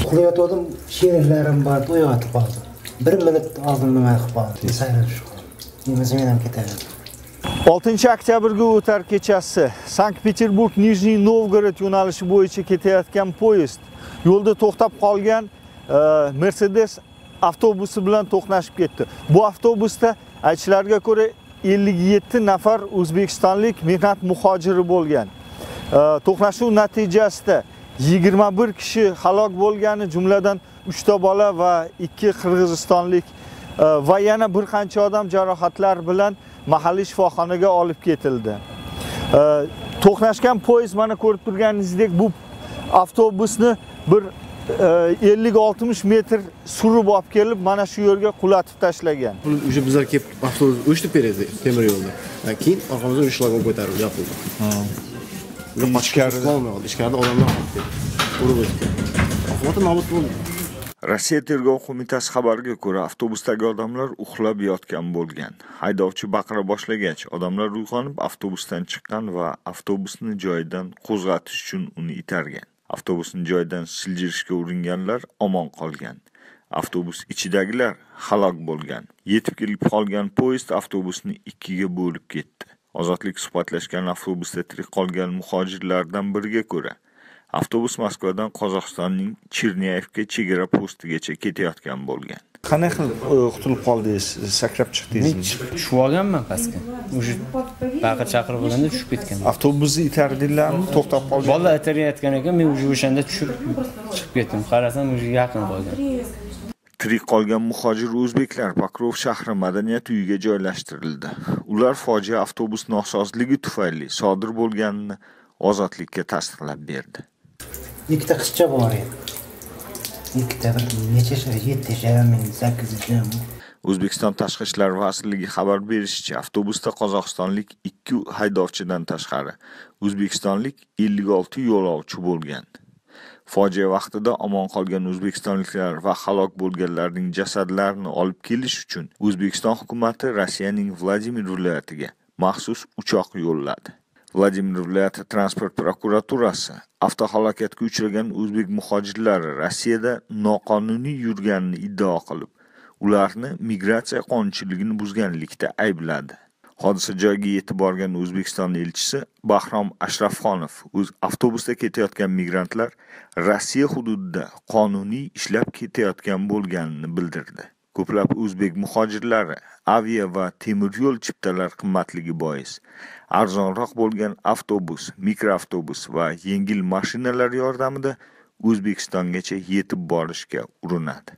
Uxlayotgandim, sheriklarim bor, uyg'otib qoldim. Bir minut oldin nima qilib qoldim, sayrab tushib qoldim. Nemasa men ham ketaverdim. 6 oktyabrga o'tar kechasi Sankt-Peterburg Nijniy Novgorod yo'nalishi bo'yicha ketayotgan poyezd yo'lda to'xtab qolgan Mercedes avtobusi bilan to'qnashib ketdi. Bu avtobusda aytishlariga ko'ra 57 nafar o'zbekistonlik mehnat muhojiri bo'lgan. To'qnashuv natijasida 21 kishi halok bo'lgani, jumladan 3 ta bola va 2 qirg'izistonlik va yana bir qancha odam jarohatlar bilan mahalliy shifoxonaga olib ketildi. To'qnashgan poyezd mana ko'rib turganingizdek bu avtobusni bir 50-60 metr surib olib kelib mana shu yerga qulatib tashlagan. O'sha bizlar kelib avtobus o'chdi perezi temir yo'lda. Keyin orqamizdan uch shlagbaum ko'tarildi, yopildi. Ichkarida odamlar qolib ketdi. Urib o'tgan. Oqibatda nobud bo'ldi. Rossiya tergov qo'mitasi xabariga ko'ra, avtobusdagi odamlar uxlab yotgan bo'lgan. Haydovchi baqira boshlagach, odamlar uyg'onib avtobusdan chiqqan va avtobusni joyidan qo'zg'atish uchun uni itargan. Avtobusni joyidan siljirishga uringanlar omon qolgan. Avtobus ichidagilar halok bo'lgan. Yetib kelib qolgan poyezd avtobusni ikkiga bo'lib ketdi. Ozodlik suhbatlashgan avtobusda tirik qolgan muhojirlardan biriga ko'ra, avtobus Moskvadan Qozog'istonning Chernyaevka chegara postigacha ketayotgan bo'lgan. Qanday qilib qutulib qoldingiz? Sakrab chiqdingizmi? Men tushib olganman pastga. O'sha baqir chaqirib bo'lganda tushib ketganman. Avtobusni itardinglarmi? To'xtab qolgan. Bolalar itarayotgan ekan, men o'sha o'shanda tushib chiqib ketdim. Qarasam o'sha yaqin qolgan. Tirik qolgan muhojir o'zbeklar Pokrov shahri madaniyat uyiga joylashtirildi. Ular fojia avtobus nosozligi tufayli sodir bo'lganini Ozodlikka tasdiqlab berdi. Ikkita qizcha bor edi. Ikkita bir necha yoshda, 7 yoshda, 8 yoshda. O'zbekiston Tashqi ishlar vazirligi xabar berishicha, avtobusda qozog'istonlik 2 haydovchidan tashqari o'zbekistonlik 56 yo'lovchi bo'lgan. Fojia vaqtida omon qolgan o'zbekistonliklar va halok bo'lganlarning jasadlarini olib kelish uchun O'zbekiston hukumati Rossiyaning Vladimir viloyatiga maxsus uchoq yo'lladi. Vladimir viloyati transport prokuraturasi avtohalokatga uchragan o'zbek muhojirlari Rossiyada noqonuniy yurganini iddao qilib, ularni migratsiya qonunchiligini buzganlikda aybladi. Hodisa joyiga yetib borgan O'zbekiston elchisi Bahrom Ashrafxonov o'z avtobusda ketayotgan migrantlar Rossiya hududida qonuniy ishlab ketayotgan bo'lganini bildirdi. Ko'plab o'zbek muhojirlari avia va temir yo'l chiptalar qimmatligi bois arzonroq bo'lgan avtobus, mikroavtobus va yengil mashinalar yordamida O'zbekistongacha yetib borishga urinadi.